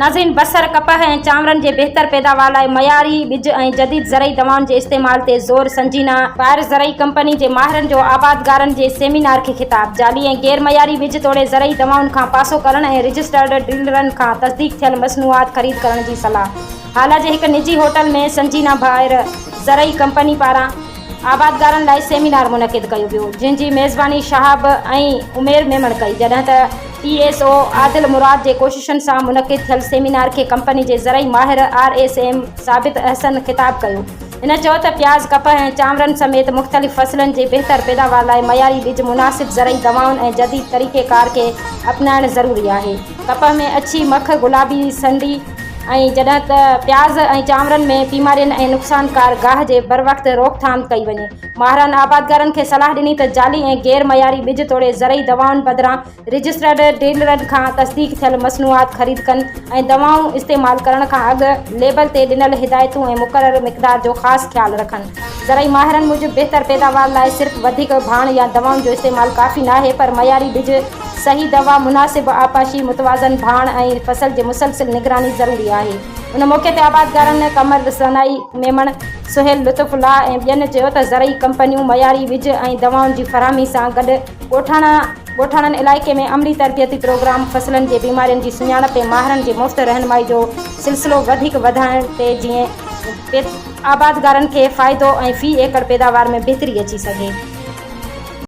ناظرين بصر، ڪپهه ۽ چانورن جي بهتر پيداوار لاء معياري ٻج ۽ جديد زرعي دوائن جي استعمال تي زور، سنجينا باير زرعي ڪمپني جي ماهرن جو آبادگارن جي سيمينار کي خطاب، جعلي ۽ غير معياري ٻج توڙي زرعي دوائن کان پاسو ڪرڻ ۽ رجسٽرڊ ڊيلرن کان تصديق ٿيل مصنوعات خريد ڪرڻ جي صلاح هالا جي هڪ نجي هوٽل ۾ سنجينا باير زرعي ڪمپني پاران آبادگارن لاء سيمينار منعقد ڪيو ويو، جنهن جي ميزباني شهاب ۽ عمير ميمڻ ڪئي، جڏهن ته T S O Adil Murad جي ڪوششن سان منعقد ٿيل سيمينار کي ڪمپني جي زرعي ماهر آر ايس ايم ثابت احسن خطاب ڪيو. هن چيو ته پياز، ڪپهه ۽ چانورن سميت مختلف فصلن جي بهتر پيداوار لاء معياري ٻج، مناسب زرعي دوائن ۽ جديد طريقيڪار کي اپنائڻ ضروري آهي. ڪپهه ۾ اڇي مک، گلابي سنڊي ۽ جڏهن ته پياز ۽ چانورن ۾ بيمارين ۽ نقصانڪار گاهه جي بروقت روڪٿام ڪئي وڃي. ماهرن آبادگارن کي صلاح ڏني ته جعلي ۽ غير معياري ٻج توڙي زرعي دوائن بدران رجسٽرڊ ڊيلرن کان تصديق ٿيل مصنوعات خريد ڪن ۽ دوائون استعمال ڪرڻ کان اڳ ليبل تي ڏنل هدايتون ۽ مقرر مقدار جو خاص خيال رکن. زرعي ماهرن موجب بهتر پيداوار لاء صرف وڌيڪ ڀاڻ يا دوائن جو استعمال ڪافي ناهي پر معياري ٻج، صحيح دوا، مناسب آبپاشي، متوازن ڀاڻ ۽ فصل جي مسلسل نگراني ضروري آهي. ان موقعي تي آبادگارن قمر ثنائي ميمڻ، سهيل لطف الله ۽ ٻين چيو ته زرعي ڪمپنيون معياري ٻج ۽ دوائن جي فراهمي سان گڏ ڳوٺاڻا ڳوٺاڻن علائقي ۾ عملي تربيتي پروگرام، فصلن جي بيمارين جي سڃاڻپ ۽ ماهرن جي مفت رهنمائي جو سلسلو وڌيڪ وڌائڻ تي جيئن آبادگارن کي فائدو ۽ في ايڪڙ پيداوار ۾ بهتري اچي سگهي.